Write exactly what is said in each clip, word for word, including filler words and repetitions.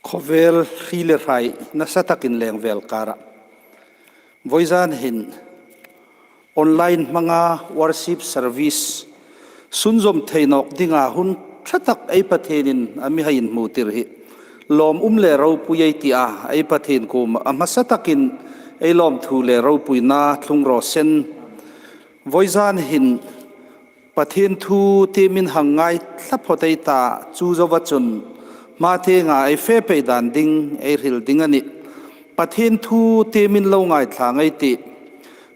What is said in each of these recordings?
Khawvel hri le hrai nasa takin leng vel kara, vawizan hin online hmanga worship service sunzawm thei nawk dinga hun ṭha tak ei Pathienin a mi hai inhmutir hi lawm um le ropui ei tia ei Pathien kuoma a hmasa takin ei lawmthu le ropuina thlung raw se. Vawizan hin Pathien thu tiemin hang ngaithla phawt ei ta, chu zoa chun hma tienga ei fe pei dan ding ei hril ding a nih. Pathien thu tiemin lo ngaithla ngei ei tih.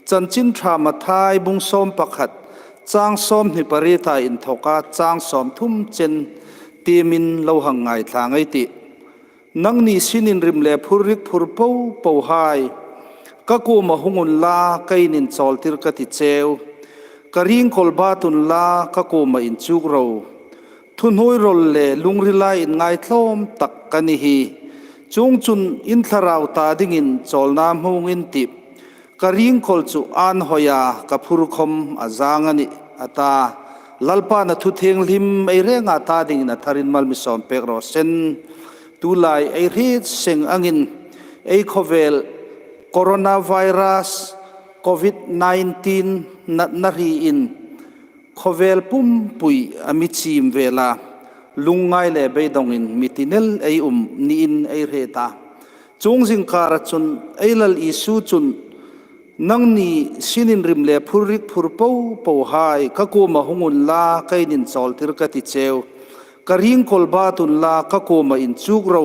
Chanchin Ṭha Mathai bung sawm pakhat, chang sawmhni pariet a inthawka chang sawmthum chen tiemin lo hang ngaithla ngei ei tih. Nangni sin inrim le phurrik phur po pohai, ka kuoma hung unla, ka in inchawltir ka ti cheu. Ka ringkawl bat unla, ka kuoma inchuk ro. Thuhnuoirawl le lungrila inngaitlawm tak ka ni hi. Chuongchun in thlarau ta dingin chawlna hmu ung in tih. Ka ringkawl chu an hoi a, ka phur khawm a zang a nih, a ta. Lalpan a thu thienghlim ei renga ta dingin a tharin mal mi sawm pek raw se. Tulai ei hriet seng angin ei khawvel coronavirus, covid nineteen natna hriin khawvel pumpui a mi chim vel a, lungngai le beidongin mi ti nel ei um niin ei hriet a. Chuong zingkara chun ei Lal Isu chun, nangni sin inrim le phurrik phur po pohai, ka kuoma hung unla, ka in inchawltir ka ti cheu. Ka ringkawl bat unla, ka kuoma inchuk ro.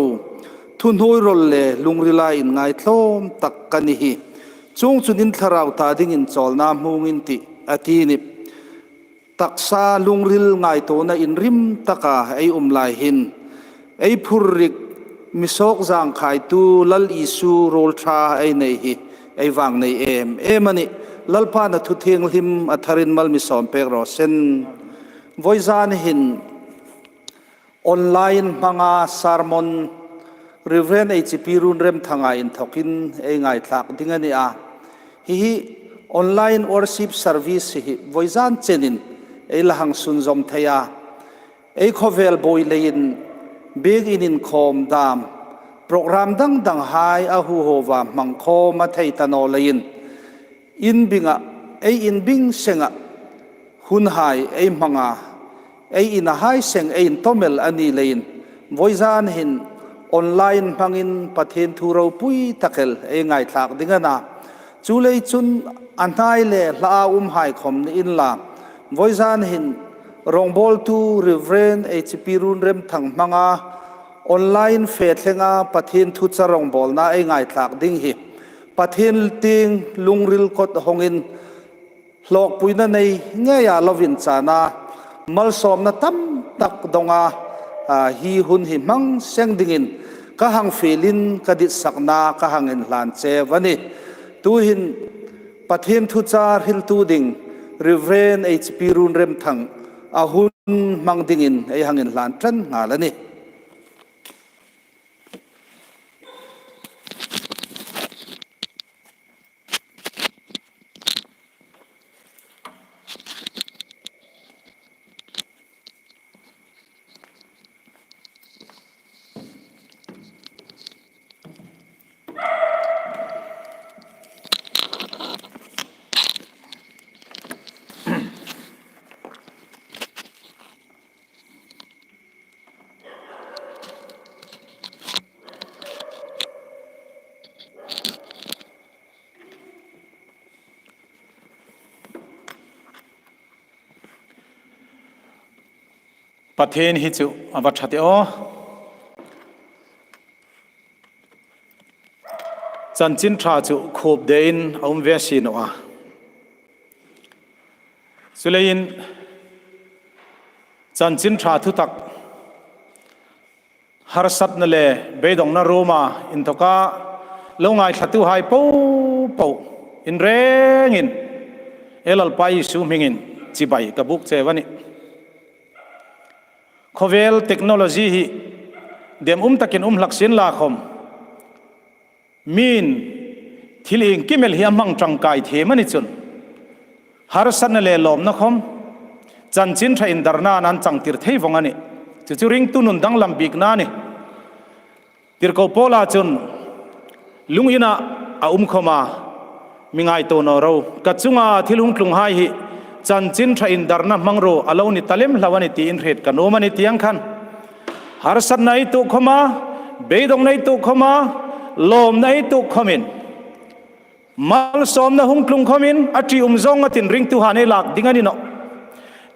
Thuhnuoirawl le lungrila inngaitlawm tak ka ni hi. Chuongchun in thlarau ta dingin chawlna hmu ung in tih, a ti a nih. Taksa lungril ngaituona inrim taka ei um lai hin ei phurrik mi sawk zangkhaitu Lal Isu ruol ṭha ei nei hi ei vangnei em em a nih. Lalpan a thu thienghlim a tharin mal mi sawm pek raw se. Vawizan hin online hmanga sermon Reverend H P Runremthanga inthawkin ei ngaithlak ding a ni a. Hi hi online worship service hi vawizan chenin ei la hang sunzawm thei a. Ei khawvel buoi leiin biek in inkhawm dam, program dang danghai a huhoa hmang khawm a thei ta naw leiin, in binga, ei in bing senga hunhai ei hmanga, ei inahai seng ei intawm el a ni leiin, vawizan hin online hmangin Pathien thu ropui tak el ei ngaithlak ding a na. Chuleiin chun a hnai le hla a umhai khawm ni inla, vawizan hin rawngbawltu Reverend H P Runremthang hmanga online fe thlenga Pathien thu charawngbawlna ei ngaithlak ding hi Pathien tieng lungril kawt hawngin hlawkpuina nei ngeia lovin chana malsawmna tam tak donga, a, hi hun hi hmang seng dingin ka hang fielin ka ditsakna ka hang inhlan cheu a nih. Tuhin Pathien thuchah hriltu ding Reverend H P Runremthang a hun hmang dingin ei hang inhlan ṭan nghal a nih. Pathien hi chu a va ṭha de aw. Chanchin Ṭha chu khuop dein a um ve si naw a. Chuleiin Chanchin Ṭha thutak harsatna le beidongna ruoma inthawka lo ngaithlatuhai po po in rengin ei Lalpa Isu hmingin chibai ka buk cheu a nih. Khawvel technology hi dem um takin um hlak sien la khawm, mi'n thil iengkim el hi a hmang ṭangkai thiem a ni chun, harsatna le lawmna khawm Chanchin Ṭha indarnain an changtir thei vawng a nih. Chu chu ringtu nun danglam bikna a nih. Tirko Paula chun, lung ina a um khoma mi ngaituo naw ro. Ka chunga thil hung tlunghai hi chanchin ṭha indarna hmangruo a lo ni ta lem hlak a nih tiin hriet ka nuom a nih, ti ang khan. Harsatna ei tuok khoma, beidongna ei tuok khoma, lawmna ei tuok khomin malsawmna hung tlung khomin a ṭium zawnga tin ringtuhai ei lak ding a ni nawh.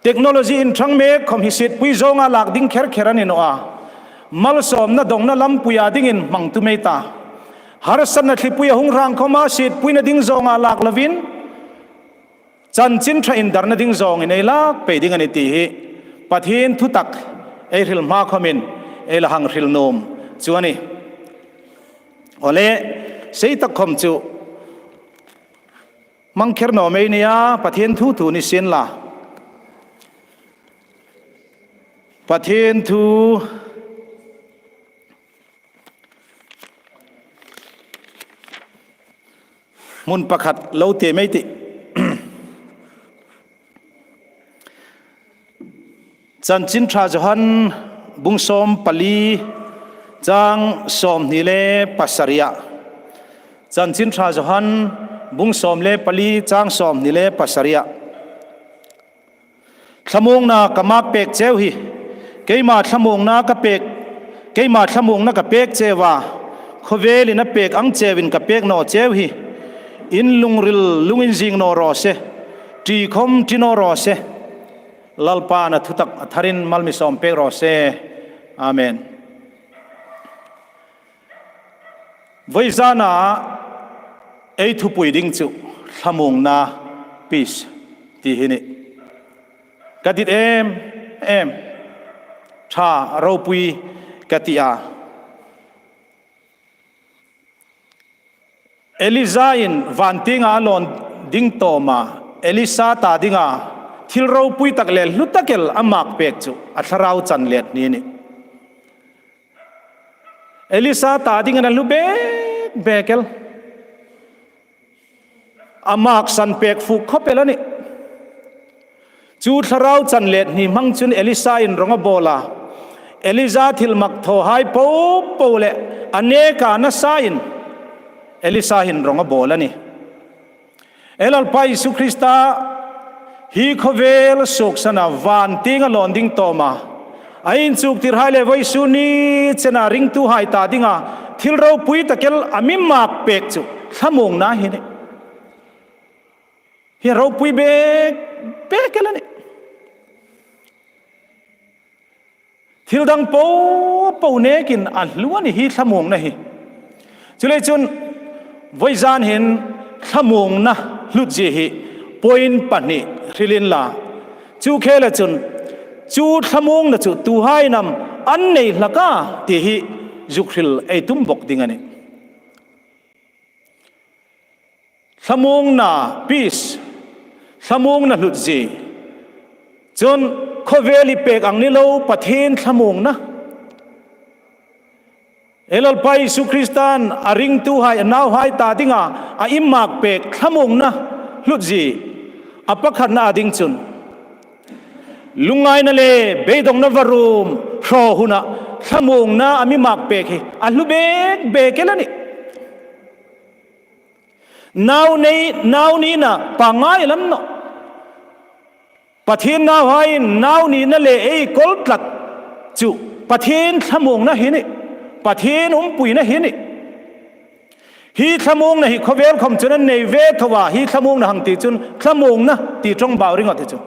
Technology inṭhang mek khom hi sietpui zawnga lak ding kher kher a ni nawh a. Malsawmna dongna lampuia dingin hmang tum ei ta. Harsatna thlipuia hung hrang khoma sietpuina ding zawnga lak lovin, chanchin ṭha indarna ding zawngin ei lak pei ding a nih ti hi Pathien thutak ei hril hma khomin ei la hang hril nuom chu a nih. Awle, sei tak khom chu hmang kher naw mei nia, Pathien thu thu ni sien la. Pathien thu hmun pakhat lo ti mei tih. Chanchin Ṭha Johan bung sawm pali chang sawmhni le pasariah. Chanchin Ṭha Johan bung sawm le pali chang sawmhni le pasariah. Thlamuongna ka mak pek cheu hi, keima thlamuongna ka pek, keima thlamuongna ka pek cheu a, khawvelin a pek ang cheuin ka pek naw cheu hi. In lungril lungin zing naw raw se, ṭi khom ṭi naw raw se. Lalpan a thutak a tharin mal mi sawm pek raw se. Amen. Vawizana ei thupui ding chu thlamuongna, peace, ti hi a nih. Ka dit em em, ṭha ropui ka ti a. Elija in van tienga a lawn ding tawma, Elisa ta dinga thil ropui tak le hlu tak el a mak pek chu a thlarau chan let hni a nih. Elisa ta dingin a hlu bek bek el. A maksan pek fuk khop el a nih. Chu thlarau chan let hni hmang chun Elisa in rawng a bawl a. Elija thilmak thawhai po po le a neka nasain Elisa hin rawng a bawl a nih. Ei Lalpa Isu Krista hi khawvel suoksana van tienga lawn ding tawma, a inchuktirhai le vawisun ni chena ringtuhai ta dinga thil ropui tak el a mi mak pek chu thlamuongna hi a nih. Hi ropui bek bek el a nih. Thil dang po po nekin a hlu a nih hi thlamuongna hi. Chuleiin chun vawizan hin thlamuongna hlutzie hi point pahni hril inla, chu khela chun chu thlamuongna chu tuhai in am an nei hlak a ti hi zuk hril ei tum bawk ding a nih. Thlamuongna, peace, thlamuongna hlutzie. Chun khawvela pek ang ni lo, Pathien thlamuongna. Ei Lalpa Isu Kristan a ringtuhai, a nauhai ta dinga a mi mak pek thlamuongna hlutzie. A pakhatna a ding chun lungngaina le beidongna varum hraw huna thlamuongna a mi mak pek hi a hlu bek bek el a nih. Nau nei, nau nina pangngai el a ni nawh. Pathien nauhaiin nau nina le ei kawl tlat chu Pathien thlamuongna hi a nih. Pathien umpuina hi a nih. Hi thlamuongna hi khawvel khom chun an nei ve tho a, hi thlamuongna hang ti chun thlamuongna ti ṭawngbau ringawt hi chu.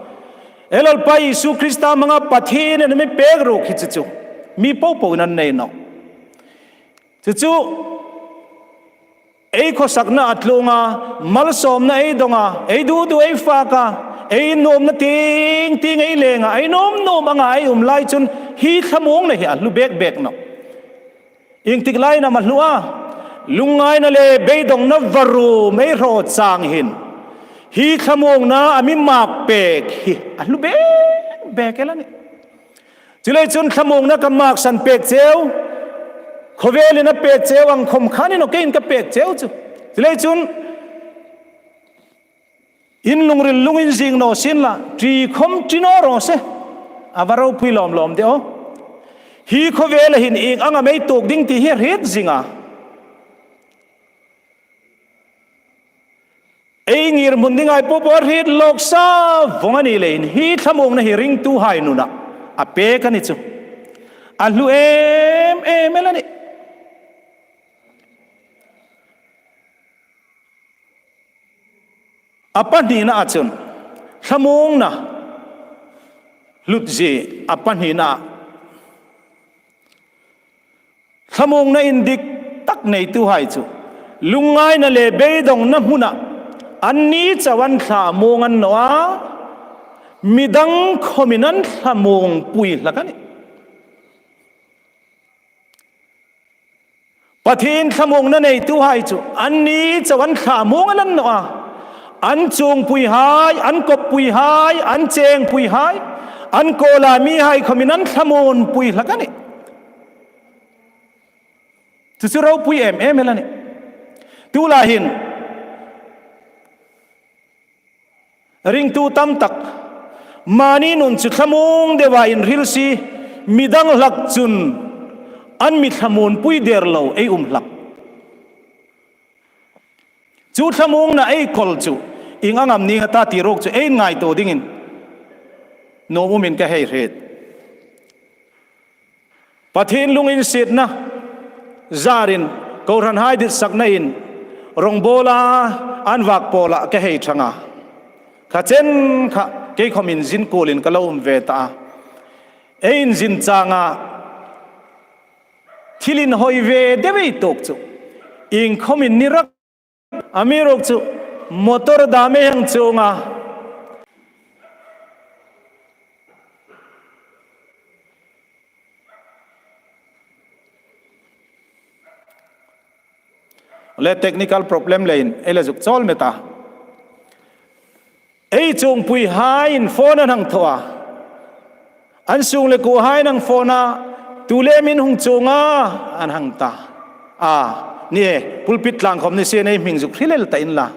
Ei Lalpa Isu Krista hmanga Pathienin a mi pek ruok hi chu chu mi po po in an nei nawh. Chu chu ei khawsakna a tlung a, malsawmna ei dong a, ei duhduh ei fak a, ei nuomna tieng tieng ei leng a, ei nuom nuom anga ei um lai chun hi thlamuongna hi a hlu bek bek nawh. Iengtik laiin am a hlu a? Lungngaina le beidongna varum ei hraw chang hin hi thlamuongna a mi mak pek hi a hlu bek bek el a nih. Chuleiin chun thlamuongna ka maksan pek cheu, khawvelin a pek cheu ang khom khan a ni nawh, keiin ka pek cheu chu. Chuleiin chun in lungril lungin zing naw sien la, ṭi khom ṭi naw raw se. A va ropui lawm lawm de aw. Hi khawvela hin ieng anga mei tuok ding ti hi hriet zing a, ei ngirhmun dinga po po hriet lawk sa vong a ni leiin hi thlamuongna hi ringtuhai nuna a pek a ni chu. A hlu em em el a nih. A pahnina a chun thlamuongna hlutzie a pahnina, thlamuongna indik tak neituhai chu lungngaina le beidongna hmuna anni chau an thlamuong an naw a, midang khawmin an thlamuongpui hlak a nih. Pathien thlamuongna neituhai chu anni chau an thlamuong an naw a, an chuongpuihai, an kawppuihai, an chengpuihai, an kawla mihai khawmin an thlamuongpui hlak a nih. Chu chu ropui em em el a nih. Tulai hin ringtu tam tak mani nun chu thlamuong deua inhril si, midang hlak chun an mi thlamuongpui der lo ei um hlak. Chu thlamuongna ei kawl chu ieng ang am ni nga ta ti ruok chu ei ngaituo dingin nuom umin ka hei hriet. Pathien lunginsietna zarin kohranhai ditsaknain rongbawla an vak pawla ka hei ṭhang a. Kha chen kha kei khawm inzin kuolin ka lo um ve ta a. Ei inzin changa thil inhawi ve deu ei tuok chu ieng khawmin ni rak. Amiruokchu motor dam ei hang chuong a, le technical problem leiin ei la zuk chawl met a. Ei chuongpuihaiin phone an hang thaw a, an sung le kuohaiin an phone a, tu le min hung chuong a, an hang ta. A, ni e, pulpit tlang khawm ni sien ei hming zuk hril el ta inla.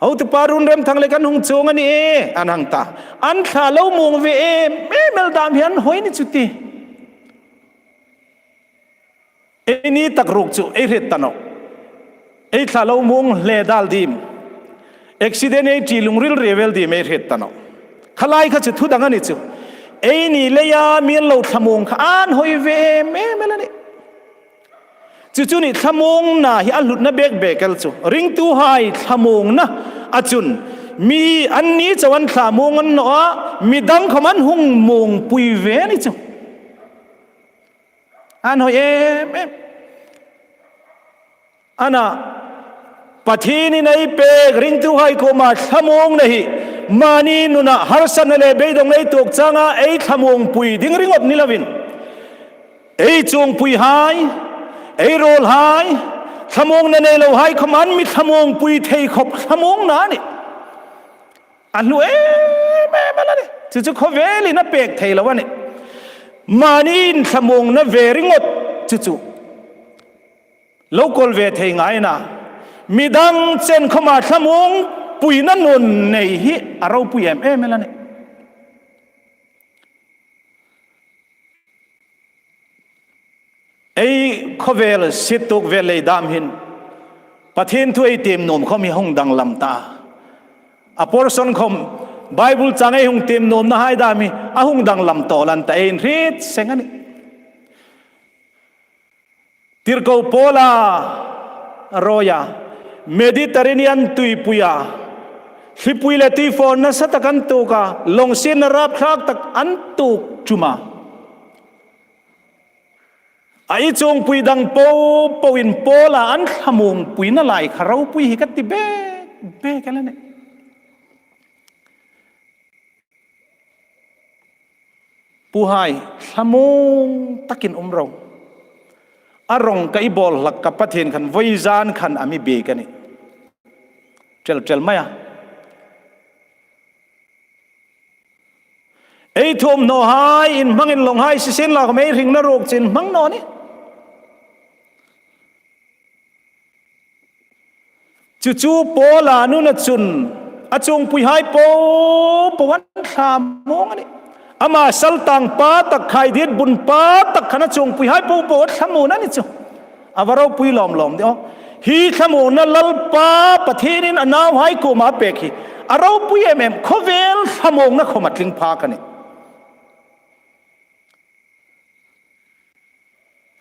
Hotupa Runremthang le kan hung chuong a ni e, an hang ta. An thla lo muong ve em em el dam hi an hawi ni chu ti. Ei ni tak ruok chu ei hriet ta nawh. Ei thla lo muong hle dal dim, accident ei ṭi lungril riewel dim ei hriet ta nawh. Kha lai kha chu thu dang a ni chu. Ei ni leia mi an lo thlamuong kha an hawi ve em em el a nih. Chu chu ni thlamuongna hi a hlutna bek bek el chu. Ringtuhai thlamuongna a chun mi anni chau an thlamuong an naw a, midang khawm an hung muongpui ve a ni chu. An hawi em em. Ana, Pathienin ei pek ringtuhai kuoma thlamuongna hi mani nuna harsatna le beidongna ei tuok changa ei thlamuongpui ding ringawt ni lovin, ei chuongpuihai, ei ruolhai, thlamuongna nei lohai khawm an mi thlamuongpui thei khawp thlamuongna a nih. A hlu em em el a nih. Chu chu khawvelin a pek thei lo a nih. Mani in thlamuongna ve ringawt chu chu lo kawl ve thei ngai a. Midang chen khawma thlamuongpuina nun nei hi a ropui em em el a nih. Ei khawvel sit tuok vel lei dam hin Pathien thu ei tiem nuom khawm hi hung danglam ta. A portion khawm Bible chang ei hung tiem nuomna hai dam hi a hung danglam tawl an ta, ei inhriet seng a nih. Tirko Paula rawia Mediterranean tuipuia thlipui le tuifawn nasa tak an tuok a, lawng sienna rapthlak tak an tuok ṭum a. A i chuongpui dang po po in Paula an thlamuongpuina lai kha ropui hi ka ti bek bek el a nih. Puhai, thlamuong takin um ro. A rong ka i bawl hlak ka Pathien khan vawizan khan a mi biek a nih. Ṭel ṭel mai a. Ei thuomhnawhai inhmangin lawnghai sisien la khawm ei hringna ruok chu inhmang naw nih. Chu chu Paula nuna chun a chuongpuihai po po an thlamuong a nih. Ama saltang pa tak, khaidiet bun pa tak khan a chuongpuihai popo a thlamuon a ni chu. A va ropui lawm lawm de aw. Hi thlamuonna Lalpa Pathienin a nauhai kuoma a pek hi a ropui em em, khawvel thlamuongna khawm a tling phak a nih.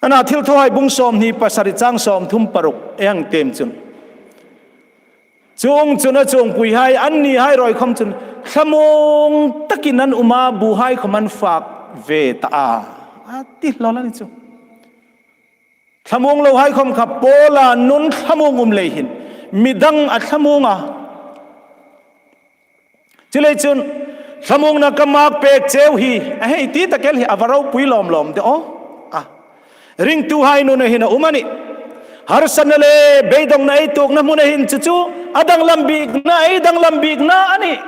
Ana Thilthawhai bung sawmhni pasari chang sawmthum paruk ei hang tiem chun, chuong chun a chuongpuihai, annihai ruok khawm chun thlamuong takin an um a, buhai khawm an fak ve ta a, a ti hlawl a ni chu. Thlamuong lohai khawm kha Paula nun thlamuong um lei hin midang a thlamuong a. Chuleiin chun thlamuongna ka mak pek cheu hi, a hei ti tak el hi a va ropui lawm lawm de aw. A, ringtuhai nuna hin a um a nih. Harsatna le beidongna ei tuokna hmuna hin chu chu a danglam bikna, ei danglam bikna a nih.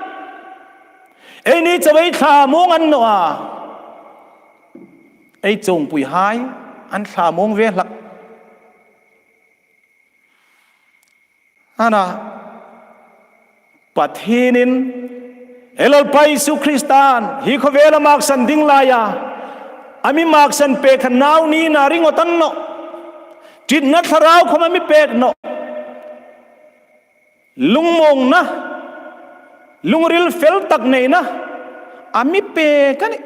Eini chauh ei thlamuong a ni naw a. Ei chuongpuihai an thlamuong ve hlak. Ana, Pathienin, ei Lalpa Isu Kristan hi khawvel a maksan ding laia a mi maksan pek kha nau nina ringawt a ni nawh. Ṭitna thlarau khawm a mi pek nawh. Lungmuongna, lungril fel tak neina a mi pek a nih.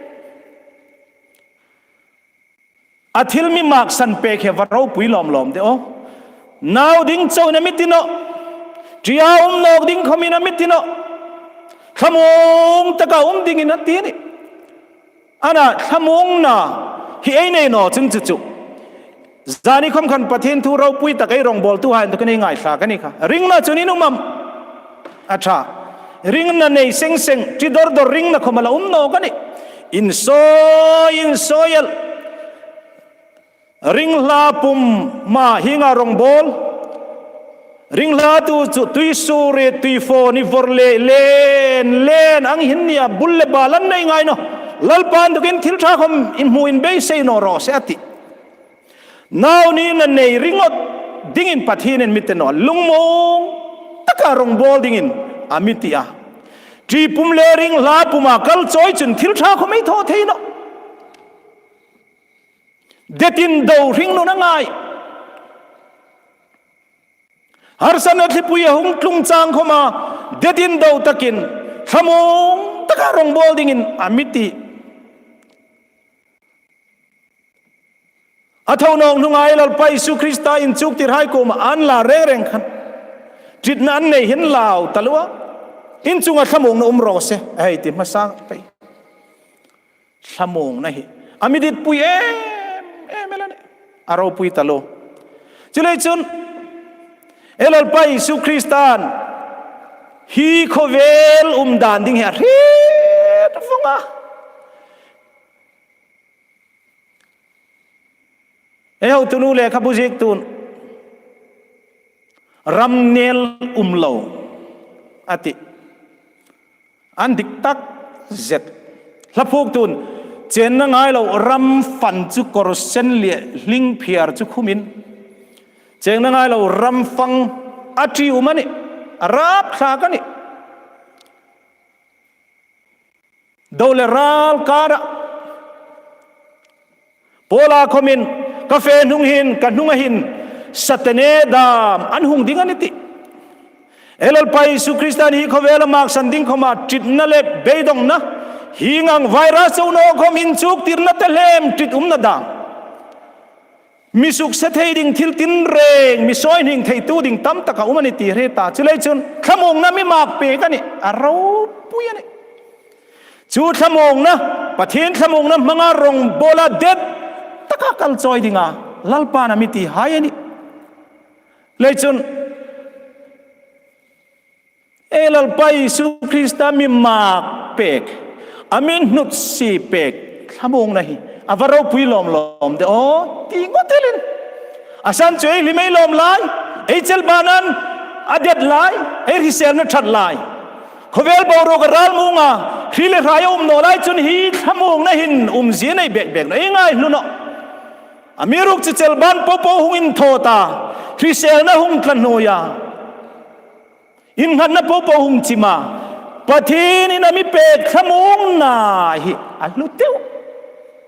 A thil mi maksan pek hi a va ropui lawm lawm de aw. Nau ding chauhin a mi ti nawh. Ṭia um nawk ding khawmin a mi ti nawh. Thlamuong taka um dingin a ti a nih. Ana, thlamuongna hi ei nei naw chun chu chu, zani khawm khan Pathien thu ropui tak ei rawngbawltuhai inthawkin ei ngaithlak a ni kha. Ringna chun in um am? A ṭha. Ringna nei seng seng, ṭi dor dor ringna khawm a la um nawk a nih. Insawi, insawi el. Ringhla puma hienga rawngbawl. Ringhlatu chu tuisuoriet, tuifaw ni vawr le len len ang hin nia, bul le bal an nei ngai nawh. Lalpa inthawkin thil ṭha khawm inhmu inbeisei naw raw se a tih. Nau nina nei ringawt dingin Pathienin mi ti nawh. Lungmuong taka rawngbawl dingin a mi ti a. Ṭi pum le ringhla puma kal chawi chun thil ṭha khawm ei thaw thei nawh. Detin do hringnun a ngai. Harsatna thlipui a hung tlung chang khawma detin do takin thlamuong taka rawngbawl dingin a mi ti. A tho nawk hnunga ei Lalpa Isu Krista inchuktirhai kuoma an la reng reng khan ṭitna an nei hin lau taluo a. In chunga thlamuongna um raw se, a hei ti hmasa pei. Thlamuongna hi a mi ditpui em em el a nih. A ropui taluo. Chuleiin chun ei Lalpa Isu Kristan hi khawvel um dan ding hi a hriet vawng a. Ei hotu nu lekhabu ziektu'n ram nel um lo a ti. An dik tak zet. Hla phuoktu'n chenna ngai lo ram fan chu kawr sen le hling phiar chu khumin, chenna ngai lo ram fang a ṭi um a nih. A rap thlak a nih. Do le ral kara Paula khawmin, ka fe hnung hin, ka hnunga hin Satane dam an hung ding a nih ti. Ei Lalpa Isu Kristan hi khawvela maksan ding khawma ṭitna le beidongna, hieng ang virus chau naw khawm inchuktirna te hlem ṭitumna dam, mi sukse thei ding thil tinreng, mi sawihning theitu ding tam tak a um a nih ti hre ta. Chuleiin chun thlamuongna mi mak pek a nih, a ropui a nih. Chu thlamuongna, Pathien thlamuongna hmanga rawngbawla det taka kal chawi dinga Lalpan a mi tihai a nih. Leiin chun ei Lalpa Isu Krista mi mak pek, a mi hnutsie pek thlamuongna hi a va ropui lawm lawm de aw, ti ngawt elin. A san chu ei hlim ei lawm lai, ei chelbanan a det lai, ei hriselna ṭhat lai. Khawvel boruok a ral munga hri le hrai a um naw lai chun hi thlamuongna hin umzie nei bek bek nawh, ei ngai hlu nawh. Amiruokchu chelban popo hung inthaw ta, hriselna hung tla hnuoia, innghatna popo hung chim a, Pathienin a mi pek thlamuongna hi a hlu teu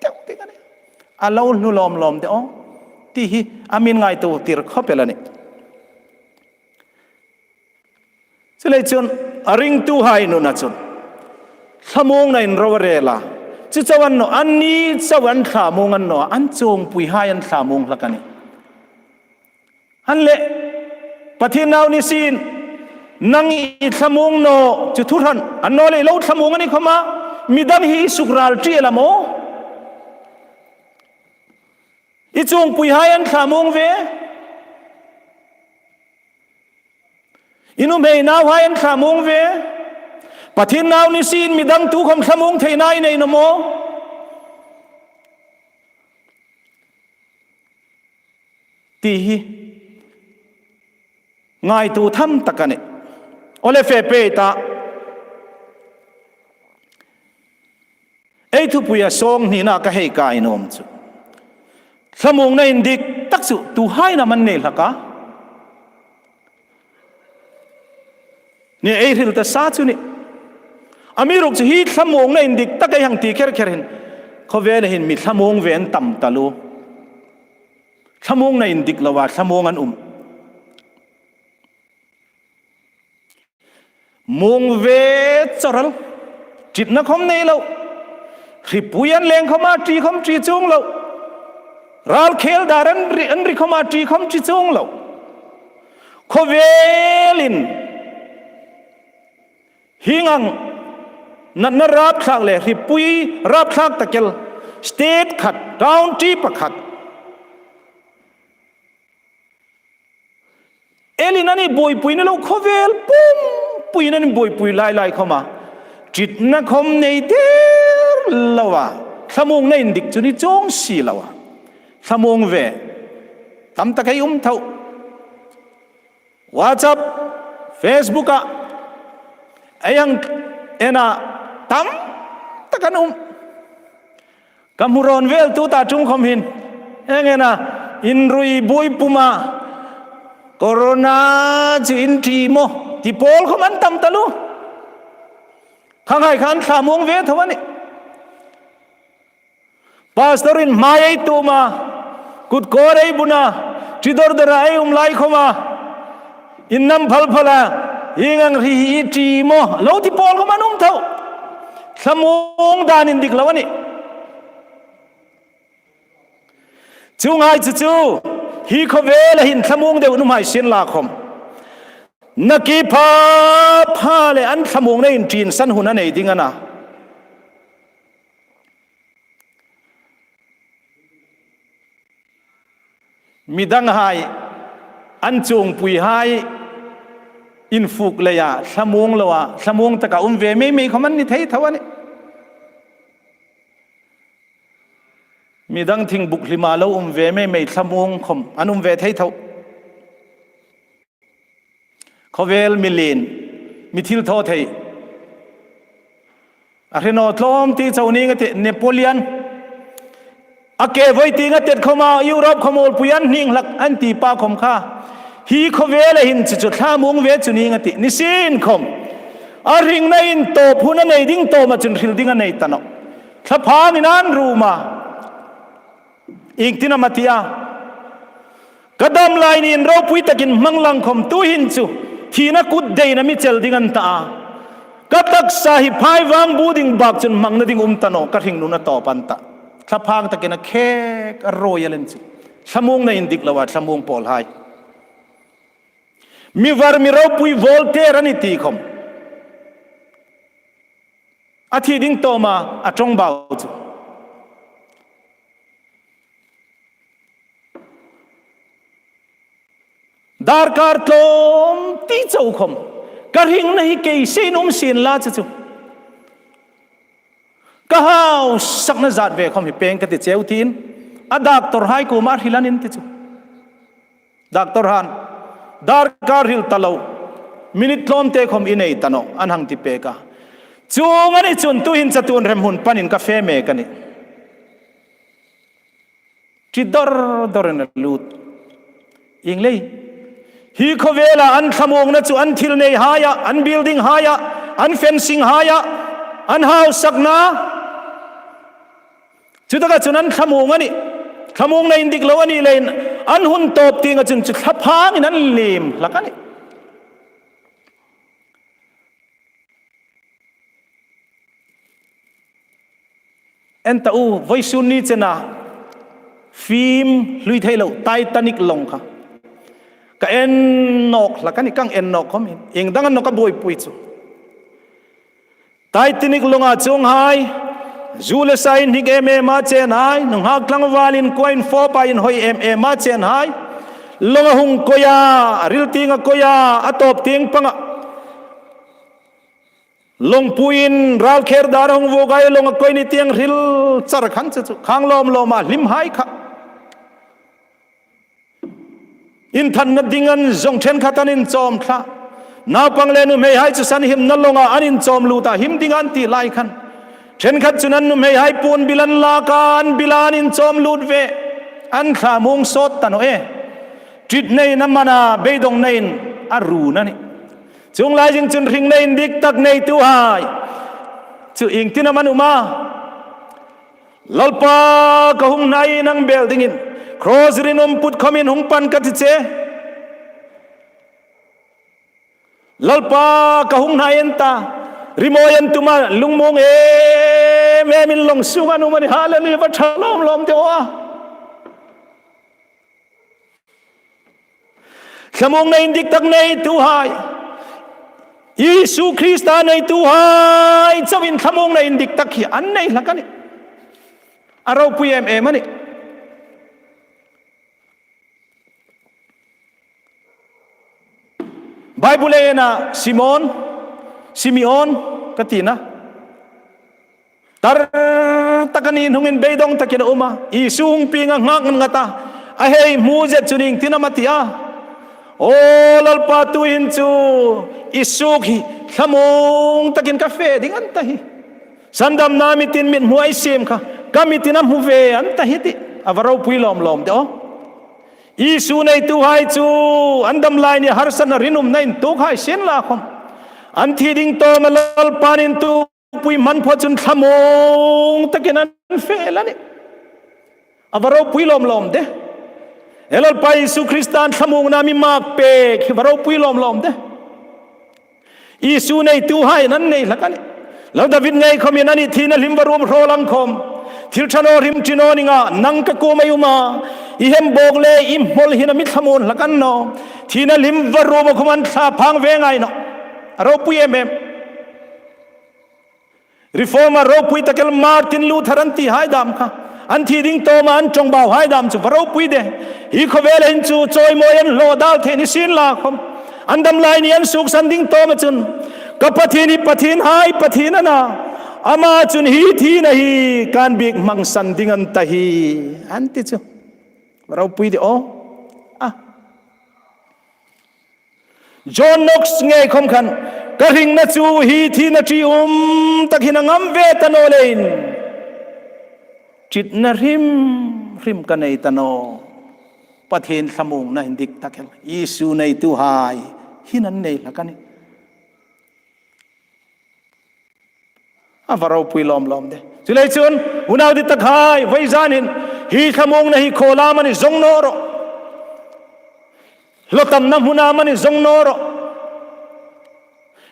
teu ding a nih. A lo hlu lawm lawm de aw, ti hi a mi ngaituo tir khawp el a nih. Chuleiin chun a ringtuhai nuna chun thlamuongna inro a rel a. Chu chau an naw, anni chau an thlamuong an naw, an chungpuihai an thlamuong hlak a nih. An leh, Pathien nau ni sien, nang i thlamuong naw chu thuhran, annawleh i lo thlamuong a ni khawma, midang hi i suk ral ṭi el a maw? I chungpuihai an thlamuong ve. I nuhmei nauhai an thlamuong ve. Pathien nau ni sien midang tu khawm thlamuong theina i nei naw maw? Ti hi ngaituo tham tak a nih. Aw le, fe pei ta. Ei thupuia sawng hnina ka hei kai nuom chu, thlamuongna indik tak chu tuhai am an nei hlak a? Ni ei hril ta sa chu ni. Amiruokchu hi thlamuongna indik tak ei hang ti kher kher hin, khawvela hin mi thlamuong ve an tam taluo. Thlamuongna indik loa thlamuong an um. Muong ve chawral, ṭitna khawm nei lo. Hripui an leng khawma ṭi khawm ṭi chuong lo. Ral khel dar an ri, an ri khawma ṭi khawm ṭi chuong lo. Khawvelin hieng ang natna rapthlak le hripui rapthlak tak el, state khat, county pakhat elin an buoipui ni lo, khawvel pumpuiin an buoipui lai lai khawma ṭitna khawm nei der loa thlamuongna indik chu ni chuong si loa thlamuong ve tam tak ei um tho. WhatsApp, Facebook-a ei hang ena tam tak an um. Ka hmu rawn vel tuta ṭum khawm hin, ei ngen a, inrui buoi puma corona chu in ṭi maw ti pawl khawm an tam taluo. Khanghai khan thlamuong ve tho a nih. Pastor-in hmai ei tuom a, kut kawr ei bun a, ṭi dor dora ei um lai khawma, in nam phal phala, hieng ang hri hi ṭi maw lo ti pawl khawm an um tho. Thlamuong dan indik lo a nih. Chuonghai chu chu, hi khawvela hin thlamuong deu nuom hai sien la khawm, na ki pha pha le an thlamuongna inṭin san hun a nei ding a na. Midanghai, an chungpuihai infuk leia thlamuong loa thlamuong taka um ve mei mei khawm an ni thei tho a nih. Midang thing buk hlima lo um ve mei mei thlamuong khawm an um ve thei tho. Khawvel mi lien, mi thilthawthei, a hre naw tlawm ti chau ning a tih, Napoleon, a ke voi tieng a tet khawma Europe khawmuolpui an hning hlak an ti pa khawm kha, hi khawvela hin chu chu thlamuong ve chu ning a tih. Nisien khawm a hringna intawp hun a nei ding tawma chun hril ding a nei ta nawh. Thlaphangin an rum a. Iengtin am a ti a? Ka dam lai niin ropui takin hmang lang khawm tuhin chu thina kut deina mi chel ding an ta a. Ka taksa hi phaivang bu ding bak chun hmangna ding um ta naw, ka hringnun a tawp an ta. Thlaphang takin a khek a ruoi a len chu. Thlamuongna indik loa thlamuong pawlhai. Mi var mi ropui Voltaire a ni ti khawm, a thi ding tawma a ṭawngbau chu. Darkar tlawm ti chau khawm, ka hringna hi kei seiin um sien la chu chu. Ka hausakna zat ve khawm hi peng ka ti cheu tiin, a doctor hai kuoma hril an in ti chu. Doctor han, darkar hril ta lo, minute tlawmte khawm i nei ta nawh, an hang ti pek a. Chuong a ni chun tuhin chatuon hrem hun panin ka fe mek a nih. Ṭi dor dorin a lut. Ieng lei? Hi khawvela an thlamuongna chu an thil nei haia, an building haia, An fencing haia, an hausakna, chutaka chun an thlamuong a nih. Thlamuongna indik lo a ni leiin, an hun tawp tienga chun chu thlaphangin an liem hlak a nih. En ta u, vawisun ni chena fim hlui thei lo Titanic lawng kha ka en nawk hlak a nih, kan en nawk khawm hin. Ieng dang a ni naw ka buoipui chu. Titanic lawnga chuonghai, zu le sa inhnik em em a chenhai, nunghak tlangvalin kua in fawpa inhawi em em a chenhai, lawnga hung koi a, a ril tienga koi a, a tawp tieng panga lawngpuiin ralkher dar a hung vuok a, lawnga koi ni tieng hril char khan chu chu khang lawm lawma hlimhai kha. Inthatna ding an zawng, ṭhenkhat an inchawm thla. Naupang le nuhmeihai chu sanhimna lawnga an inchawm lut a, him ding an ti lai khan, ṭhenkhat chun an nuhmeihai puon bil an lak a, an bil a, an inchawm lut ve. An thlamuong sawt ta naw e. Ṭitnain a man a, beidawngnain a run a nih. Chuong lai zing chun hringna indik tak neituhai chu iengtin am an um a? Lalpa, ka hung hnai, nang bel dingin cross rinum put khawmin hung pan ka ti che. Lalpa, ka hung hnai an ta. Rimawi an tum a, lungmuong em emin lawng sunga an um a nih. Hallelujah, va ṭha lawm lawm de aw. Thlamuongna indik tak neituhai, Isu Krista neituhai chauhin thlamuongna indik tak hi an nei hlak a nih. A ropui em em a nih. Bible-a Simon, Simeon ka tina, tar taka ni hnungin beidawng takin a um a. Isu hung pieng a, nghak ngat a. A hei hmu zet chun iengtin am a ti a? Aw Lalpa, tuhin chu i suok hi thlamuong takin ka fe ding an ta hi. Sandamna mitin mithmuin a siem kha, ka mitin a hmu ve an ta hi ti. A va ropui lawm lawm de aw. Isu neituhai chu an dam lai nia harsatna rinumna intuok hai sien la khawm, an thi ding tawma Lalpan intuokpui hman pha chun thlamuong takin an fe el a nih. A va ropui lawm lawm de. E Lalpa Isu Kristan thlamuongna mi mak pek hi va ropui lawm lawm de. Isu neituhai an nei hlak a nih. Lal David ngei khawmin a nih, thina hlim varum hraw lang khawm, thil ṭha naw hrim ṭi naw ning a, nang ka kuoma i um a, i hembawk le i hmawl hin a mi thlamuon hlak a ni naw. Thina hlim varum a khawm an thlaphang ve ngai nawh. A ropui em em. Reformer ropui tak el Martin Luther an ti hai dam kha, an thi ding tawma an ṭawngbau hai dam chu va ropui de. Hi khawvela hin chu chawimawi an hlaw dal thei ni sien la khawm, an dam lai ni an suoksan ding tawma chun, ka Pathien hi Pathien hai Pathien a na, ama chun hi thina hi kan biek hmangsan ding an ta hi, an ti chu. Va ropui de aw. A John Knox ngei khawm khan, ka hringna chu hi thina ṭium tak hin a ngam ve ta naw leiin, ṭitna hrim hrim ka nei ta naw. Pathien thlamuongna indik tak el Isu neituhai hin an nei hlak a nih. A va ropui lawm lawm de. Chuleiin chun, unau dit tak hai, vawizanin hi thlamuongna hi khawlam a ni zong naw rawh. Hlaw tamna hmuna am a ni zong naw rawh.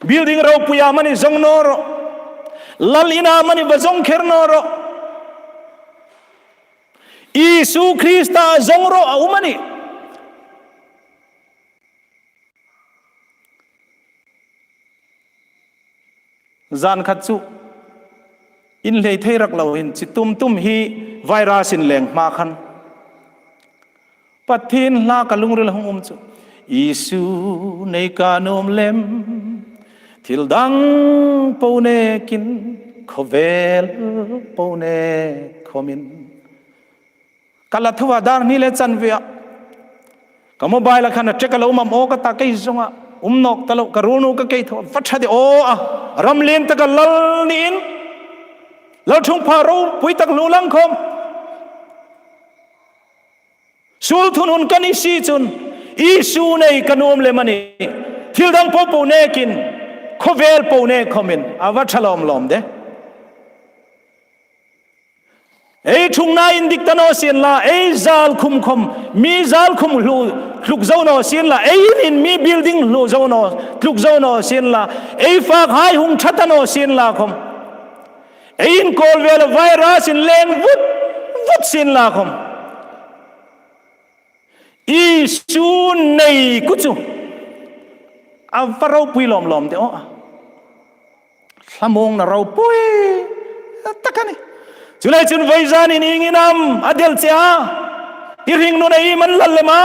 Building ropuia am a ni zong naw rawh. Lal ina am a ni va zong kher naw rawh. Isu Krista zong rawh a um a nih. Zan khat chu inhlei thei rak lo hin chi tum tum hi virus inleng hma khan, Pathien hla ka lungrila hung um chu, Isu nei ka nuom lem, thil dang po nekin, khawvel po nek khawmin. Ka la tho a, dar hni le chanvea ka mobile-a khan a check a lo um am aw ka ta, kei zonga um nawk ta lo, ka ruolnu ka kei tho a, va ṭha de aw a. Ram lien taka lal niin, Lalṭhungpha ropui tak hlu lang khawm, suol thun hun ka ni si chun, Isu nei ka nuom lem a nih. Thil dang po po nekin, khawvel po nek khawmin a va ṭha lawm lawm de. Ei ṭhungna indik ta naw sienla, ei zal khum khawm, mi zal khum hlu tluk zo naw sienla, ei inin mi building hlu zo naw, tluk zo naw sienla, ei fakhai hung ṭha ta naw sienla khawm, ei inkawl vela virus-in leng vut vut sienla khawm, Isu nei ku chu a va ropui lawm lawm de aw. Thlamuongna ropui tak a nih. Chuleiin chun voizanin ieng am a del che a? I hringnun ei man lal lem a?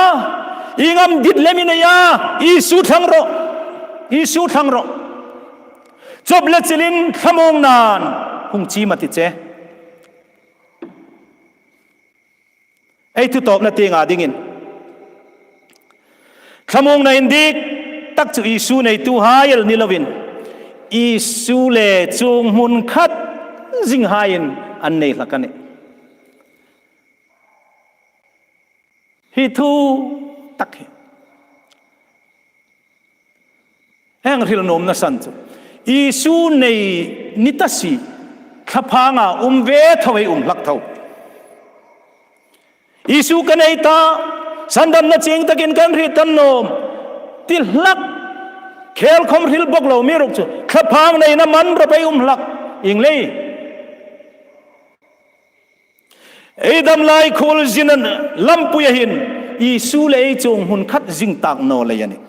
Ieng am dit lem i nei a? Isu thlang rawh. Isu thlang rawh. Chawp le chilin thlamuongnain hung chim a ti che. Ei thutawpna tienga dingin, thlamuongna indik tak chu Isu neituhai el ni loin, Isu le chuong hmun khat zinghaiin an nei hlak a nih. Hi thu tak hi. Heng hril nuomna san chu, Isu nei ni ta si, thlaphanga um ve tho ei um hlak tho. Isu ka nei ta, sandamna chieng takin kan hriet ta nuom, ti hlak, khel khawm hril bawk lo mi ruok chu, thlaphang neina man rawp ei um hlak, ieng lei. Ei dam lai khuolzin lampuia hin Isu le ei chuong hmun khat zing tak naw lei a nih.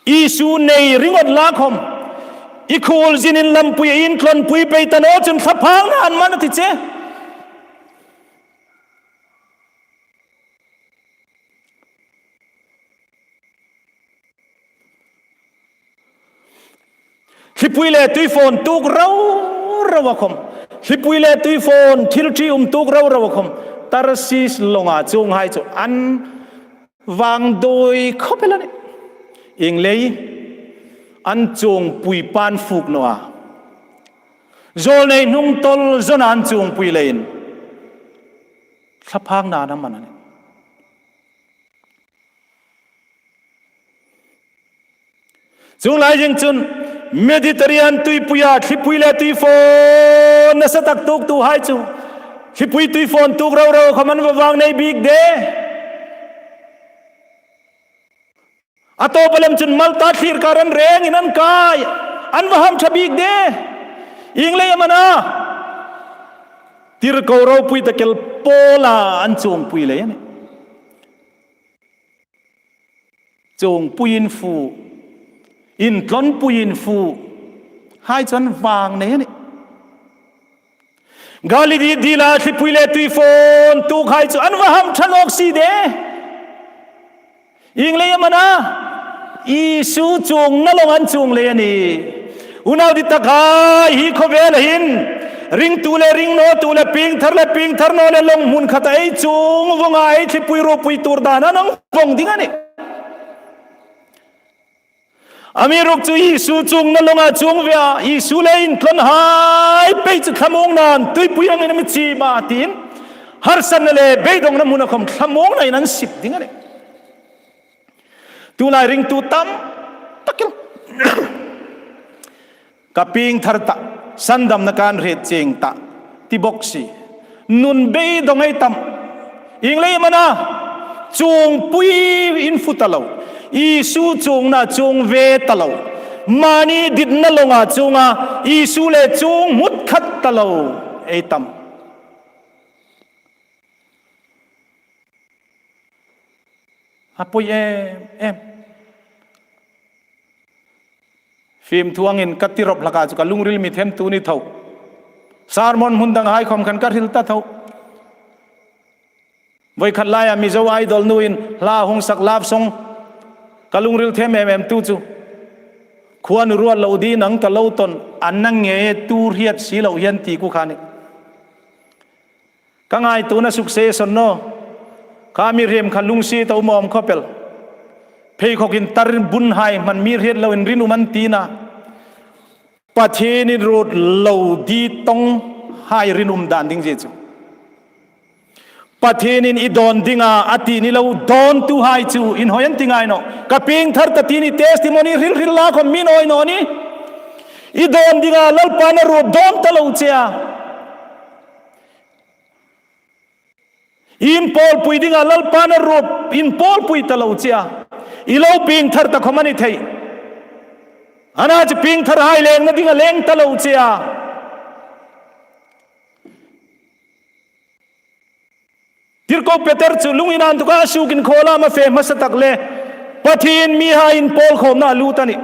Isu nei ringawt la khawm, i khuolzinin lampuia intlonpui pei ta naw chun thlaphangna an man a ti che. Thlipui le tuifawn tuok ro ro a khawm, thlipui le tuifawn thil ṭium tuok ro ro a khawm, Tarsis lawnga chuonghai chu an vangduoi khawp el a nih. Ieng lei, an chuongpui pan fuk naw a, zawlnei hnungtawl zawna an chuongpui leiin thlaphangna an man a nih. Chuong lai zing chun Mediterranean tuipuia thlipui le tuifawn nasa tak tuoktuhai chu thlipui tuifawn tuok ro ro khawm an va vang nei bik de. A tawpa lem chun Malta thlir kar an rengin an kai, an va hamṭha bik de. Ieng lei am a na? Tirko ropui tak el pawla an chuongpui lei a nih. Chuongpui infu, intlonpui infu hai chu an vang nei a nih. Galili dila thlipui le tuifawn tuokhai chu an va hamṭha nawk si de. Ieng lei am a na? Isu chuongna lawng an chuong lei a nih. Unau ditakhai, hi khawvela hin ringtu le ring nawtu le piengthar le piengthar naw le lawng hmun khata ei chuong vonga ei thlipui ropui tuor dana an vong ding a nih. Amiruokchu Isu chuongna lawnga chuong ve a, Isu le intlonhai pei chu thlamuongnain tuipui angin a mi chim a tiin, harsatna le beidongna hmuna khawm thlamuongnain an sip ding a nih. Tulai ringtu tam tak el. Ka piengthar ta, sandamna kan hriet chieng ta, ti bok si. Nun beidong ei tam. Ieng lei am a na? Chuongpui infu ta lo. Isu chuongna chuong ve ta lo. Mani ditna lawnga chuonga Isu le chuong hmut khat ta lo ei tam. A poi em em. Fimthu angin ka ti rawp hlaka chu ka lungril mi themtu ni tho. Sermon hmun danghai khawm khan ka hril ta tho. Voi khat laia Mizo Idol nuin hla hung sak love song ka lungril them em em tu chu. Khuanu ruat lo ding ang ka lo ton, an nang nge tu hriet si lo hian ti ku kha ni. Ka ngaituona success a ni naw. Kha mihriem kha lungsiet a um awm khawp el. Pheikhawkin tar bunhai hman mi hriet loin rinum an ti na. Pathienin ruot lo di tonghai rinum dan ding zie chu. Pathienin i dawn dinga a ti ni lo dawntuhai chu inhawi an ti ngai nawh. Ka piengthar ta ti ni testimony hril hril la khawm mi inhawi naw ni. I dawn dinga Lalpan a ruot dawn ta lo che a. I inpawlpui dinga Lalpan a ruot inpawlpui ta lo che a. I lo piengthar ta khawm a ni thei. Ana chu piengtharhai lengna dinga leng ta lo che a. Tirko Peter chu lung ina inthawka a sukin khawlam a fe hmasa tak le Pathien mihai inpawlkhawmna a lut a nih.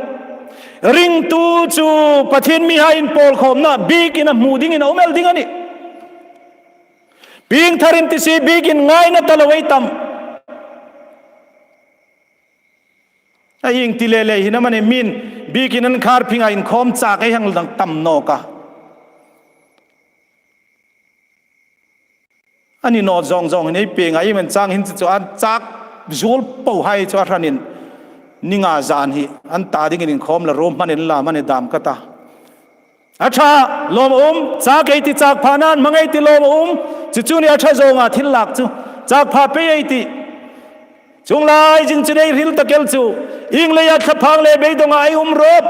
Ringtu chu Pathien mihai inpawlkhawmna biekin a hmu dingin a um el ding a nih. Piengtharin ti si biekin ngaina ta lo ei tam. A ieng ti le le hin amanih min biekin an khar phinga inkhawm chak ei hang dang tam nawk a. A ni naw zawng zawng hin ei pienga ei man chang hin chu chu an chak zuol pohai chu a hranin ni nga zan hi an ta dingin inkhawm la rum hmanin la mani dam ka ta. A ṭha lawm a um, chak ei ti chak pha nan hmang ei ti lawm a um. Chu chu ni a ṭha zawnga thil lak chu chak pha pei ei ti. Chuong lai zing chun ei hril tak el chu, ieng leia thlaphang le beidonga ei um rawp,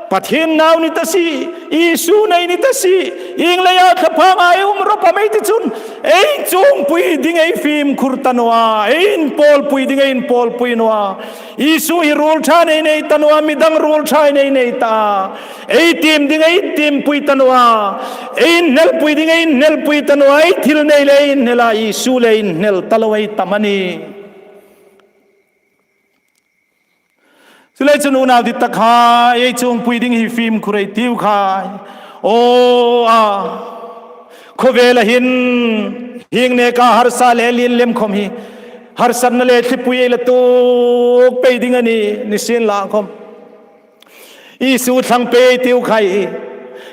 Pathien nau ni ta si, Isu nei ni ta si, ieng leia thlaphanga ei um rawp am ei ti chun, ei chuongpui ding ei fimkhur ta naw a, ei inpawlpui ding ei inpawlpui naw a. Isu hi ruol ṭha nei nei ta naw a, midang ruol ṭha nei nei ta. Ei tiem ding ei tiempui ta naw a. Ei inhnelpui ding ei inhnelpui ta naw a, ei thil nei le ei inhnel a, Isu le inhnel ta lo ei tam a nih. Chuleiin chun unau dittakhai, ei chuongpui ding hi fimkhur ei tiu khai. Aw a, khawvela hin hieng neka harsa le lien lem khawm hi harsatna le thlipui ei la tuok pei ding a nih, ni sien la khawm. Isu thlang pei ei tiu khai.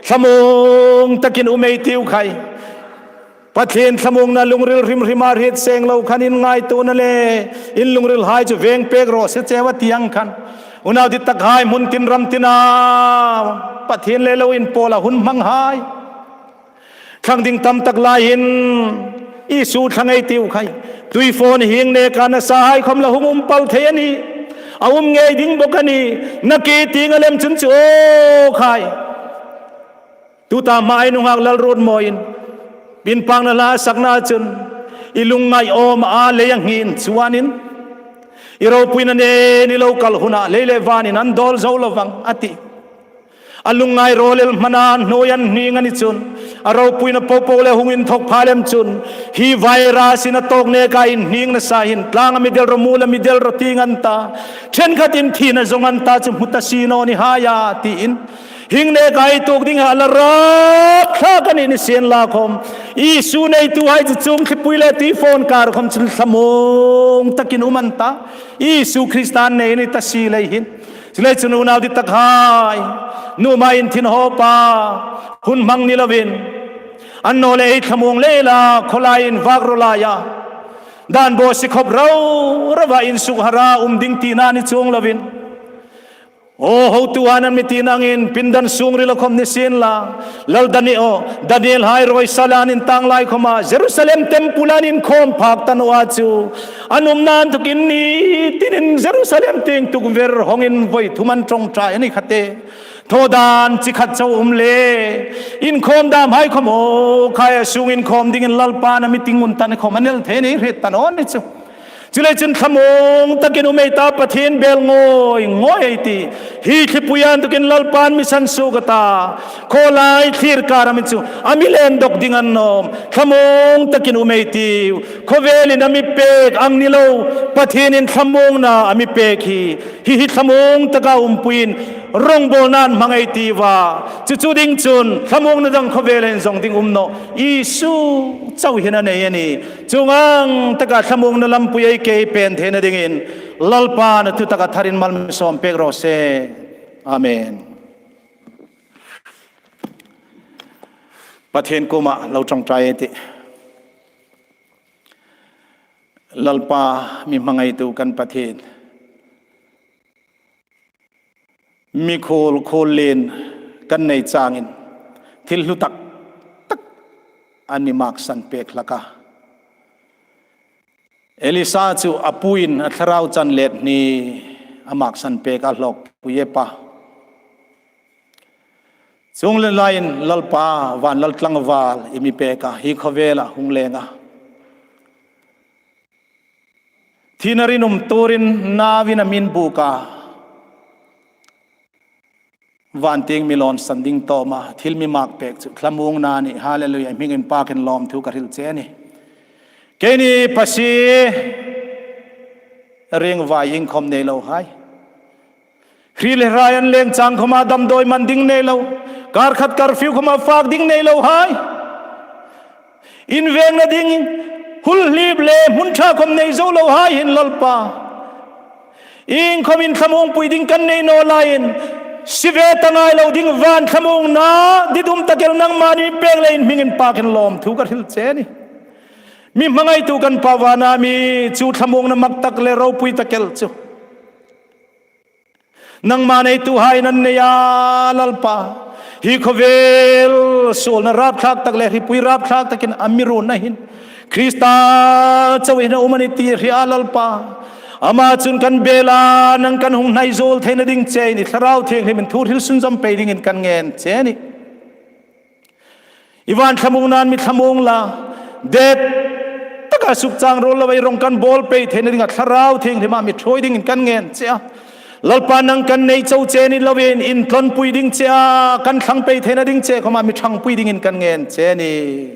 Thlamuong takin um ei tiu khai. Pathien thlamuongna lungril hrim hrima hriet seng lo khan in ngaituona le in lungrilhai chu veng pek raw se che a ti ang khan. Unau dittakhai, hmun tin ram tina Pathien le lo inpawla hun hmanghai. Thlang ding tam tak lai hin Isu thlang ei tiu khai. Tuifawn hieng neka nasahai khawm la hung um pal thei a nih. A um ngei ding bawk a nih. Nakie tienga lem chun chu aw khai. Tuta hma ei nunghak lal ruot mawiin inpakna hla sakna chun i lungngai awm a lei a nghien chuanin i ropuina nen i lo kal huna lei le vanin an dawl zo lo vang a ti. A lungngai rawl el hmana hnuoia an hning a ni chun a ropuina popo le hung inthawk pha lem chun hi virus-in a tawk neka inhning nasa hin tlanga mi del rawh, mula mi del rawh ti ngan ta. Ṭhenkhatin thina zawng an ta chu hmu ta si naw ni hai a tiin. Hieng neka ei tuok ding a la rak thlak a nih ni sien la khawm. Isu neituhai chu chuong thlipui le tuifawn kar khawm chun thlamuong takin um an ta. Isu Krista nei ni ta si lei hin. Chuleiin chun unau dittakhai, nuhmei inthin hawpa hun hmang ni lovin, annawleh ei thlamuong lei la khawlai invak raw laia, dan bawsiet khawp rau rauva insukharha um ding tina ni chuong lovin. Aw, hotuhai an mi tina angin pindan sungrila khawm ni sien la, Lal Daniel, Daniel hai rawi sala an intang lai khawma Jerusalem temple an inkhawm phak ta naw a chu. An umna inthokin ni tinin Jerusalem tieng tukver hawngin voi thum an ṭawngṭai a ni kha te. Thaw dan chi khat chau um le. Inkhawm dam hai khawm aw khai a sung inkhawm dingin Lalpan a meeting hun ta ni khawm a nel thei ni hriet ta naw ni chu. Chuleiin chun thlamuong takin um ei ta, Pathien bel ngawi ngawi ei ti. Hi thlipui inthokin Lalpan mi sansuok a ta. Khawlai thlir kara mi chu a mi lem dawk ding a ni naw am. Thlamuong takin um ei tiu. Khawvelin a mi pek ang ni lo, Pathienin thlamuongna a mi pek hi. Hi hi thlamuong taka umpuiin rawngbawlna an hmang ei tiu a. Chu chu ding chun thlamuongna dang khawvela inzawng ding um naw. Isu chau hin a nei a nih. Chuong ang taka thlamuongna lampui ei kei pen theina dingin Lalpan a thu taka tharin mal mi sawm pek raw se. Amen. Pathien kuoma lo ṭawngṭai ei tih. Lalpa, mi hmangaitu kan Pathien. Mikhuol khuollien kan nei changin thil hlu tak tak an mi maksan pek hlak a. Elisa chu a puin a thlarau chan let hni a maksan pek a, hlawkpui e pa. Chuong laiin Lalpa, van lal tlangval i mi pek a, hi khawvela hung leng a, thina rinum tuorin nauin a mi inbuk a, van tieng mi lawnsan ding tawma thil mi mak pek chu thlamuongna a nih. Hallelujah, hming inpakin lawmthu ka hril che a nih. Keini pasie, ringvai iengkhawm nei lo hai, hri le hrai an leng chang khawma damdawi man ding nei lo, kar khat curfew khawma fak ding nei lo hai, invengna ding hulhlip le hmun ṭha khawm nei zo lo hai hin Lalpa, iengkhawm inthlamuongpui ding kan nei naw laiin, si ve ta ngai lo ding van thlamuongna ditum tak el nangma i mi pek leiin hming inpakin lawmthu ka hril che a nih. Mi hmangaitu kan Pa vana mi chu thlamuongna mak tak le ropui tak el chu nangma neituhaiin an nei a, Lalpa. Hi khawvel suolna rapthlak tak le hripui rapthlak takin a mi ruotna hin Krista chauin a um a nih ti hre a, Lalpa. Ama chun kan bela nang kan hung hnai zuol theina ding chein i Thlarau Thienghlimin thu hril sunzawm pei dingin kan ngen che a nih. I van thlamuongnain mi thlamuong la, det taka sukchang ruol lo ei rawng kan bawl pei theina dinga Thlarau Thienghlim a mi ṭhuoi dingin kan ngen che a. Lalpa, nang kan nei chau che ni loin, intlonpui ding che a, kan thlang pei theina ding che khawma mi ṭhangpui dingin kan ngen che a nih.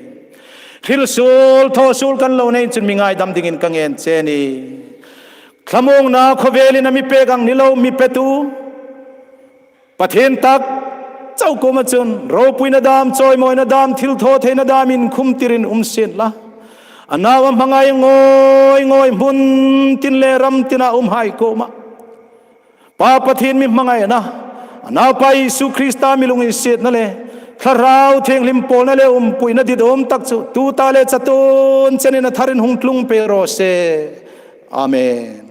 Hril suol, thaw suol kan lo nei chun mi ngaidam dingin ka ngen che a nih. Thlamuongna khawvelin a mi pek ang ni lo, mi petu Pathien tak chau kuoma chun ropuina dam, chawimawina dam, thilthawtheina dam inkhum tirin um sien la. A nau a hmangai ngawi ngawi hmun tin le ram tina umhai kuoma Pa Pathien mi hmangaina, a Naupa Isu Krista mi lunginsietna le Thlarau Thienghlim pawlna le umpuina ditum tak chu tuta le chatuon chenin a tharin hung tlung pei raw se. Amen.